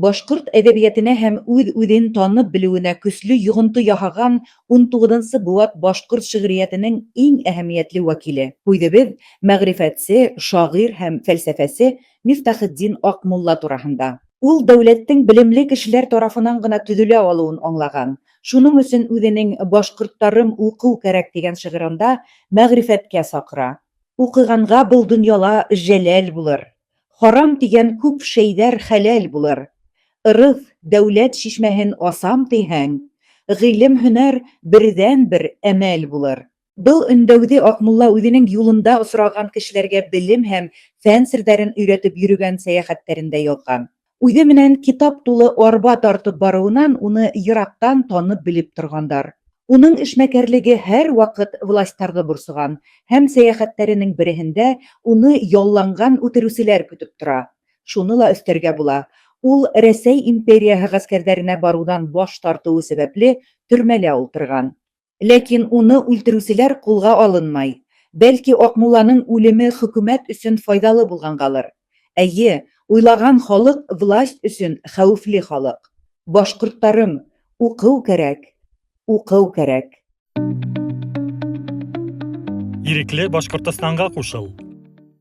Башҡорт әҙәбиәтенә һәм үҙ-үҙен танып белеүенә көслө йоғонто яһаған унтуғыҙынсы быуат башҡорт шиғриәтенең иң әһәмиәтле вәкиле. Һүҙебеҙ мәғрифәтсе, шағир һәм фәлсәфәсе Мифтахетдин Аҡмулла тураһында. Ул дәүләттең белемле кешеләр тарафынан ғына төҙөлә алыуын аңлаған. Шуның өсөн үҙенең Башҡорттарым, уҡыу кәрәк тигән шиғырында мәғрифәткә саҡыра. Уҡығанға был донъяла жәләл булыр, Харам тигән күп шәйҙәр хәләл булыр. Ырыҫ, дәүләт шишмәһен асам тиһәң, Ғилем-һөнәр берҙән-бер әмәл булыр. Был өндәүҙе Аҡмулла үҙенең юлында осраған кешеләргә белем һәм фән серҙәрен өйрәтеп йөрөгән сәйәхәттәрендә яҙған. Үҙе менән китап тулы арба тартып барыуынан уны йыраҡтан танып-белеп торғандар. Уның эшмәкәрлеге һәрваҡыт властьтарҙы борсоған һәм сәйәхәттәренең береһендә уны ялланған үтерүселәр көтөп тора. Шуны ла өҫтәргә була, ул Рәсәй империяһы ғәскәрҙәренә барыуҙан баш тартыуы сәбәпле төрмәлә ултырған. Ләкин уны үлтерүселәр ҡулға алынмай. Бәлки Акмулланың үлеме хөкүмәт өсөн файҙалы булғанғалыр. Әйе, уйлаған халыҡ власть өсөн хәүефле халыҡ. Башҡорттарым, уҡыу кәрәк, уҡыу кәрәк. Ирекле Башҡортостанға ҡушыл!